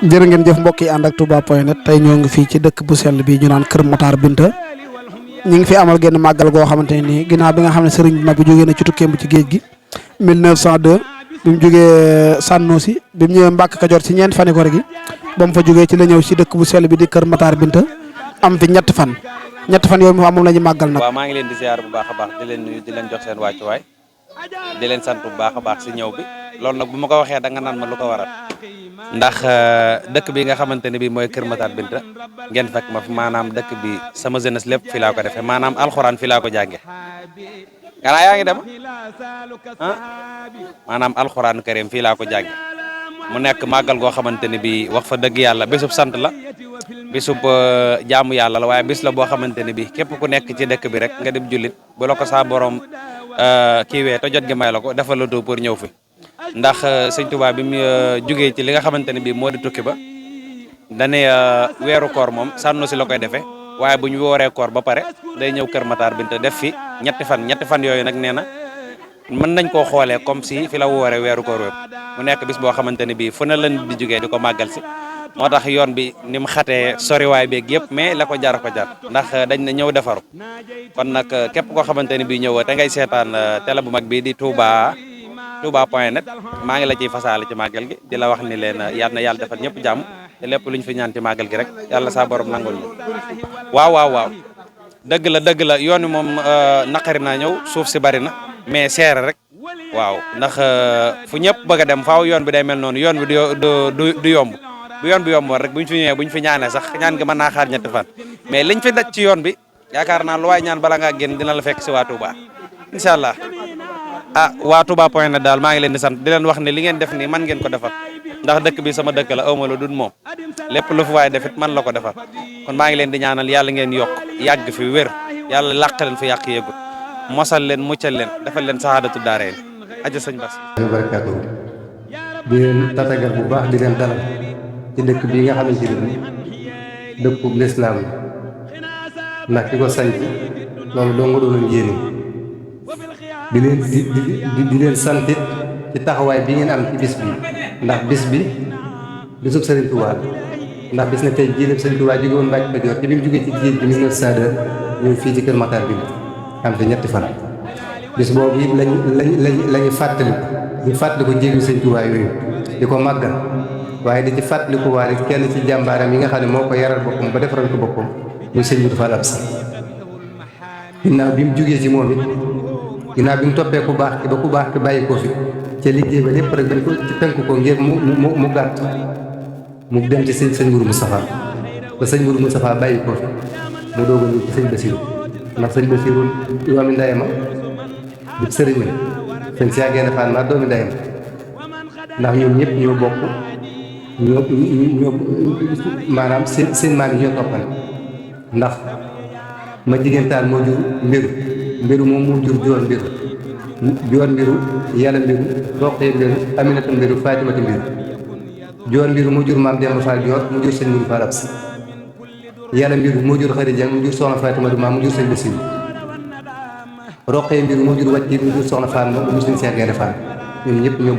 jërë ngeen jëf mbokk yi ànd ak Touba.net tey ñoo ngi fii ci dëkk bu sell bi ñu naan Kër Matar Binta ñu ngi fi amal genn màggal goo xamante ne nii ginnaaw bi nga xam ne sëriñ bi mag bi jógee na ci tukkeem bi ci géej gi 1902 bi mu jógee Sànnoosi bi mu ñëwee Mbàkke Kajoor ci ñeent fani koor gi ba mu fa jógee ci la ñëw ci dëkk bu sell bi di Kër Matar Binta am fi ñetti fan yooyu moom la ñu màggal nag. waaw maa ngi leen di ziar bu baax a baax di leen nuyu di leen jox seen wàccuwaay di leen sant bu baax a baax si ñëw bi loolu nag bu ma ko waxee da nga naan ma lu ko waral ndax dëkk bi nga xamante ne bii mooy Kër Matar Binta ngeen fekk ma fi maanaam dëkk bi sama jeunesse lépp fi laa ko defee maanaam alxuraan fi laa ko jànge ganaa yaa ngi dem maanaam alxuraan karim fii laa ko jànge mu nekk màggal goo xamante ne bii wax fa dëgg yàlla bésub sant la bésub jaamu yàlla la waaye bis la boo xamante ne bii képp ku nekk ci dëkk bi rek nga dem jullit bu la ko saa borom kiiwee te jot gi may la ko defal la doo pour ñëw fi ndax sëñ Tuubaa bi mu jugee ci li nga xamante ne bii moo di tukki ba dane weeru koor moom Sànnoosi la koy defee waaye bu ñu wooree koor ba pare day ñëw Kër Matar Binta def fi ñetti fan yooyu nag nee na mën nañ koo xoolee comme si fi la wooree weeru koor wépp mu nekk bis boo xamante ne bii fu ne lan di jugee di ko màggal si moo tax yoon bi ni mu xatee soriwaay beeg yëpp mais la ko jar ndax dañ na ñëw defaru kon nag képp koo xamante ne bii ñëw te ngay seetaan télé bu mag bii di Touba.net maa ngi la ciy fasaale ci màggal gi di la wax ni leen yal na yàlla defal ñëpp jàmm te lépp lu ñu fi ñaan ci màggal gi rek yàlla saa borom nangul ñu waaw dëgg la yoon wi moom naqari naa ñëw suuf si bari na mais seere rek waaw ndax fu ñëpp bëgg a dem faaw yoon bi day mel noonu yoon bi du yomb bu yoon bi yomboon rek buñ fi ñëwee buñ fi ñaanee sax ñaan gi mën naa xaar ñetti fan mais liñ fi daj ci yoon bi yaakaar naa lu waay ñaan bala ngaa génn dina la fekk si waa Touba incha allah waa Touba.net daal maa ngi leen di sant di leen wax ne li ngeen def nii man ngeen ko defal ndax dëkk bi sama dëkk la awma la dun moom lépp lu fi waay defit man la ko defal kon maa ngi leen di ñaanal yàlla ngeen yokk yàgg fi wér yàlla làq leen fi yàq yëgut mosal leen muccal leen defal leen saxaadatu daareen aja sëñ Bass barakaatu di leen tatagal bu baax di leen dalal ci dëkk bii nga xamante ni dëkkub lislaam la ndax ki ko sanc loolu doo nga doon yéene di leen di leen santit ci taxawaay bi ngeen am ci bis bi ndax bis bi bisub Sëriñ Tuubaa ndax bis na tey jii lépp Sëriñ Tuubaa jóge woon Mbàkke Kajoor te bi mu jógee ci géej gi 1902 ñëw fii ci Kër Matar bi am te ñetti fan bis boobu it lañu fàttali ko jéegu Sëriñ Tuubaa yooyu di ko màggal waaye di ci fàttaliku waale kenn ci jàmbaaram yi nga xam ne moo ko yaral boppam ba defaral ko boppam muy sëñ Modou Fall Absa ginnaaw bi mu jógee ci moom it ginnaaw bi mu toppee ku baax ki ba ku baax ki bàyyi ko fi ca liggéey ba lépp rek dañ ko ci tënk ko ngir mu gàtt mu dem ci sëñ Mourou Moustapha ba sëñ Mourou Moustapha bàyyi ko fi mu doog a ñëw ci sëñ Bassirou ndax sëñ Bassirou doomi ndeyama di sëriñ la sëñ Cheikh Gaïndé Fatma doomi ndeyama ndax ñoom ñëpp ñoo bokk ñoo maanaam seen maam yi ñoo toppal ndax ma jigéen taal moo jur mbiru moom moo jur joor mbiru yàlla mbiru roqee mbiru aminata mbiru fatimata mbiru joor mbiru moo jur maam Demba Fall joor mu jur sëñ Mourou Fall Absa yàlla mbiru moo jur Xari Jang mu jur soxna fatimata maam mu jur sëñ Bassirou roqee mbiru moo jur wàcc mu jur soxna Fall mu jur sëñ Cheikh Gaïndé Fatma ñoom ñëpp ñoo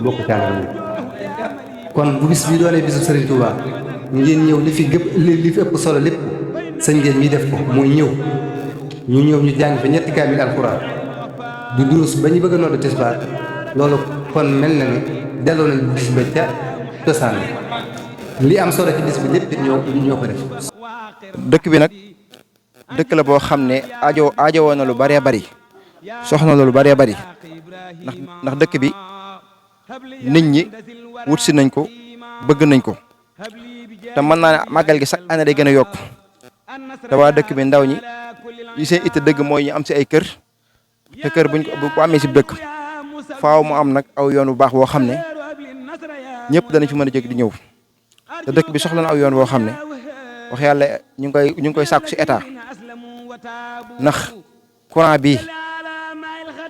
bokk càngal kon bu bis bi doonee bisu Serigne Touba ngeen ñëw li fi ëpp solo lépp sëñ ngeen mi def ko mooy ñëw ñu jàng fi ñetti kaamil alxuraan du durus ba ñu bëgg a noddu tisbaar loolu kon mel na ni delloo nañ bis ba ca cosaan li am solo ci bis bi lépp ñoo ko def. dëkk bi nag dëkk la boo xam ne aajowoo na lu bëree bëri soxna lu bëree bëri ndax dëkk bi nit ñi wut si nañ ko bëgg nañ ko te mën naa ne màggal gi chaque année day gën a yokk te waa dëkk bi ndaw ñi li seen itte dëgg mooy ñu am si ay kër te kër bu amee si dëkk faaw mu am nag aw yoon bu baax boo xam ne ñëpp danañ fi mën a jóg di ñëw te dëkk bi soxla na aw yoon boo xam ne wax yàlla ñu ngi koy sàkku si état ndax courant bii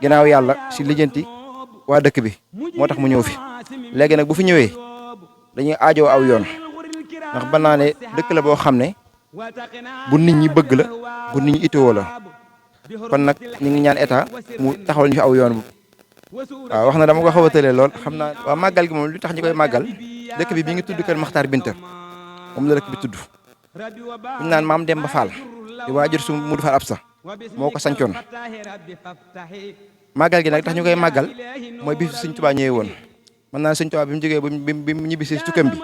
ginnaaw yàlla si lijjanti waa dëkk bi moo tax mu ñëw fi léegi nag bu fi ñëwee dañuy aajoo aw yoon ndax ba naa ne dëkk la boo xam ne bu nit ñi bëgg la bu nit ñi itoo la kon nag ñu ngi ñaan état mu taxawal ñu fi aw yoon waaw wax na dama ko xaw a tëlee lool xam naa waa màggal gi moom li tax ñu koy màggal dëkk bi ngi tudd kër Maxtaar Binta moom la dëkk bi tudd ku ñu naan maam Demba Fall di waajur su Mudu Fall Absa moo ko sancoon màggal gi nag tax ñu koy màggal mooy bis Sëñ Tuubaa ñëwee woon mën naa Sëñ Tuubaa bi mu jógee bi mu ñibbisi si tukkam bi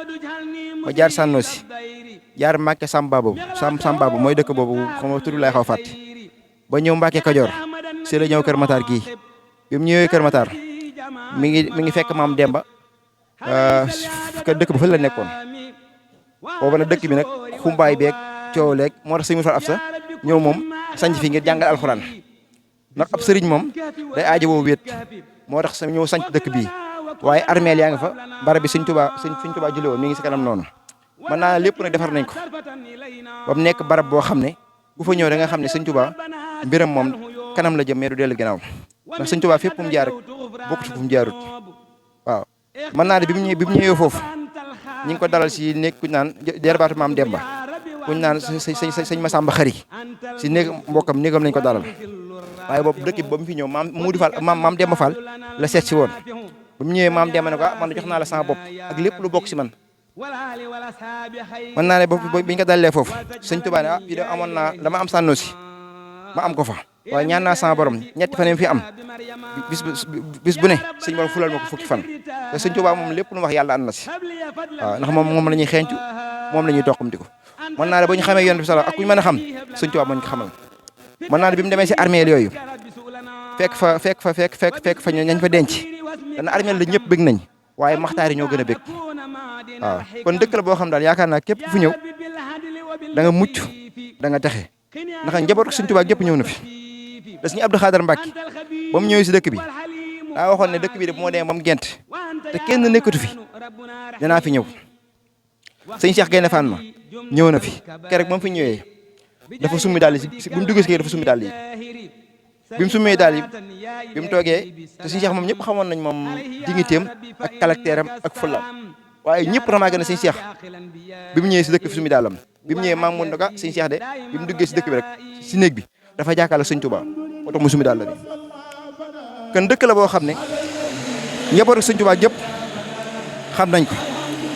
ma jaar Sànnoosi jaar Mbàkke Sambaabu mooy dëkk boobu xam nga tur lay xaw fàtte ba ñëw Mbàkke Kajoor si la ñëw Kër Matar gii bi mu ñëwee Kër Matar mi ngi fekk maam Demba dëkk ba fa la nekkoon boobu nag dëkk bi nag xumbaay beeg coow leeg moo tax Sëñ Mudu Fall Absa ñëw moom sanc fi ngir jàngal alxuraan ndax ab sëriñ moom day aajo woo wéet moo tax sa ñëw sanc dëkk bii waaye armeel yaa nga fa barab bi Sëñ Tuubaa julli woon mi ngi si kanam noonu mën naa lépp nag defar nañ ko ba mu nekk barab boo xam ne ku fa ñëw da nga xam ne Sëñ Tuubaa mbiram moom kanam la jëm mais du dellu ginnaaw ndax Sëñ Tuubaa fépp fu mu jaar rek bokkut fu mu jaarut waaw mën naa ne bi mu ñëwee foofu ñi ngi ko dalal si nekk kuñ naan derbaatu maam Demba kuñ naan sëñ Masamba Xari si néeg néegam lañ ko dalal waaye boobu dëkk bi ba mu fi ñëw maam Demba Fall la seet si woon ba mu ñëwee maam Demba ne ko man jox naa la sama bopp ak lépp lu bokk si man mën naa ne boobu biñ ko dalalee foofu Sëñ Tuubaa ne fii de amoon naa dama am Sànnoosi ma am ko fa waaye ñaan naa sama borom ñetti fan yi fi am bis bu ne sëñ borom fulal ma ko fukki fan te Sëñ Tuubaa moom lépp lu wax yàlla ànd na si waaw ndax moom la ñuy xeeñcu moom la ñuy toqamti ko mën naa ne ba ñu xamee yoon bi sala ak ku ñu mën a xam Sëñ Tuubaa moo ñu ko xamal mën naa ne bi mu demee si armeel yooyu fekk fa ñañ fa denc dana armeel la ñëpp bëgg nañ waaye maxtaar yi ñoo gën a bëgg waaw kon dëkk la boo xam daal yaakaar naa képp fu ñëw da nga mucc da nga texe ndax njaboot Sëñ Tuubaa gépp ñëw na fi da Sëñ Abdou Khadar Mbàkke ba mu ñëwee si dëkk bi daa waxoon ne dëkk bi de moo demee ba mu gent te kenn nekkatu fi danaa fi ñëw sëñ Cheikh Gaynde Fatma ñëw na fi keroog ba mu fi ñëwee dafa summi daal yi bi mu duggee si kër dafa summi daal yi bi mu summee daal yi bi mu toogee te sëñ Cheikh moom ñëpp xamoon nañ moom dignitéem ak caractère am ak fullaam waaye ñëpp remarqué na sëñ Cheikh bi mu ñëwee si dëkk fi summi daalam bi mu ñëwee maam mun na ko sëñ Cheikh de bi mu duggee si dëkk bi rek si néeg bi dafa jàkkaarloo Sëñ Tuubaa moo tax mu summi daal la ni kon dëkk la boo xam ne njabootu Sëñ Tuubaa gépp xam nañ ko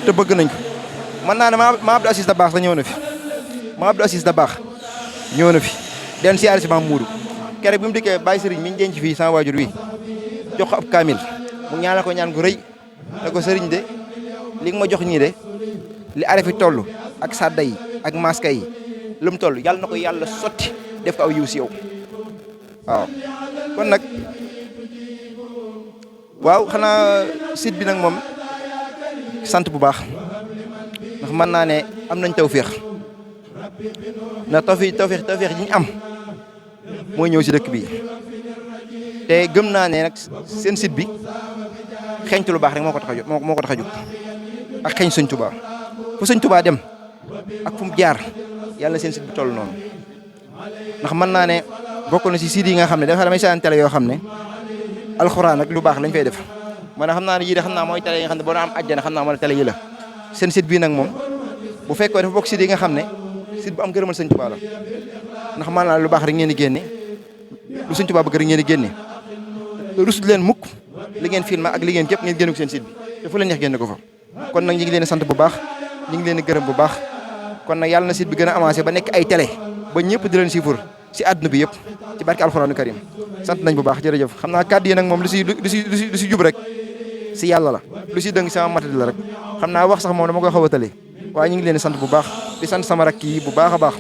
te bëgg nañ ko mën naa ne ma Abdou Aziz Dabakh la ñëw na fi ma Abdou Aziz Dabakh ñëw na fi den siyaare si maam Muudu keroog bi mu dikkee bàyyi sëriñ mi ñu denc fii sama waajur wi jox ko ab kaamil mu ñaanal ko ñaan gu rëy ne ko sëriñ de li nga ma jox ñii de li arafi toll ak sadda yi ak maska yi lu mu toll yàlla na ko yàlla sotti def ko aw yiw si yow waaw kon nag waaw xanaa site bi nag moom sant bu baax ndax mën naa ne am nañ tawféex ndax tawféex yi ñu am mooy ñëw si dëkk bi te gëm naa ne nag seen site bi xeeñtu lu baax rek moo ko tax a jóg ak xeeñ Sëñ Tuubaa fu Sëñ Tuubaa dem ak fu mu jaar yàlla na seen site bi toll noonu ndax mën naa ne bokk na si site yi nga xam ne dafa damay seetaan télé yoo xam ne alxuraan ak lu baax lañ fay def man xam naa ne yii de xam naa mooy télé yi nga xam ne boo na am àjjana xam naa moo la télé yi la seen site bii nag moom bu fekkoo dafa bokk site yi nga xam ne site bu am gërëmal Sëñ Tuubaa la ndax mën naa lu baax rek ngeen di génne lu Sëñ Tuubaa bëgg rek ngeen di génne te rusut leen mukk li ngeen filma ak li ngeen képp ngeen génne ko seen site bi te fu leen neex génne ko fa kon nag ñi ngi leen sant bu baax ñi ngi leen gërëm bu baax kon nag yàlla na site bi gën a avancé ba nekk ay télé ba ñëpp di leen siifur si àdduna bi yëpp ci barke alxuraanu karim sant nañ bu baax jërëjëf xam naa kàddu yi nag moom lu si jub rek si yàlla la lu si dëng sama matadi la rek xam naa wax sax moom dama koy xaw a tële waaye ñu ngi leen di sant bu baax di sant sama rakk yi bu baax a baax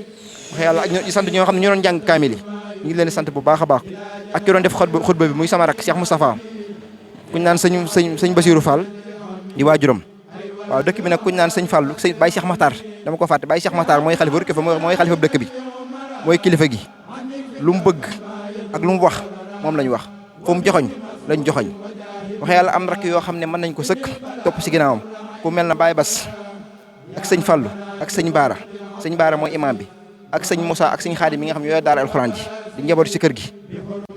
wax yàlla ak di sant ñoo xam ne ñoo doon jàng kaamil yi ñu ngi leen di sant bu baax a baax ak ki doon def xutba bi muy sama rakk Cheikh Moustapha kuñ naan sëñ Basirou Fall di waajuram waaw dëkk bi nag kuñ naan sëñ Fallu sëñ Baye Cheikh Makhtar dama ko fàtte Baye Cheikh Makhtar mooy xalifa rek fa mooy xalifa dëkk bi mooy kilifa gi lu mu bëgg ak lu mu wax moom lañ wax fu mu joxoñ lañ joxoñ wax yàlla am rakk yoo xam ne mën nañ ko sëkk topp si ginnaawam ku mel na Baye Bass ak sëñ Fallu ak sëñ Baara mooy imam bi ak sëñ Moussa ak sëñ Xaadim mi nga xam ne yooyu daara alxuraan ji di njaboot si kër gi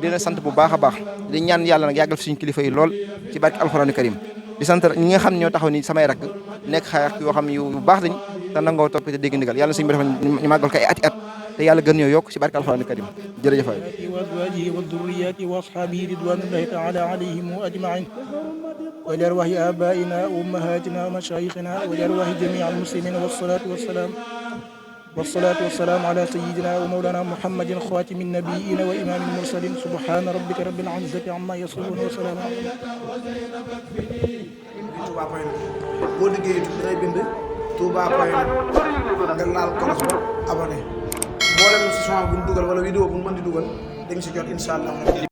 dina sant bu baax a baax di ñaan yàlla nag yàggal suñu kilifa yi lool ci barke alxuraanu karim di sant ñi nga xam ne ñoo taxaw ni samay rakk nekk xay yoo xam ne yu baax lañ te nangoo topp te dégg ndigal yàlla suñu bi defal ñu màggal ko ay ati at te yàlla gën ñoo yokk ci barke alxuraan karim jërëjëf waay وأزواجه وذرياته وأصحابه رضوان الله تعالى عليهم أجمعين ولأرواح آبائنا وأمهاتنا ومشايخنا ولأرواح جميع المسلمين والصلاة والسلام على سيدنا ومولانا محمد خاتم النبيين وإمام المرسلين سبحان ربك رب العزة عما يصفون وسلام على Touba point net boo liggéey YouTube da ngay bind Touba point net nga laal kolos ba abonné mboolem si son bu ñu dugal wala vidéo bu ñu mën di dugal da nga si jot incha allah.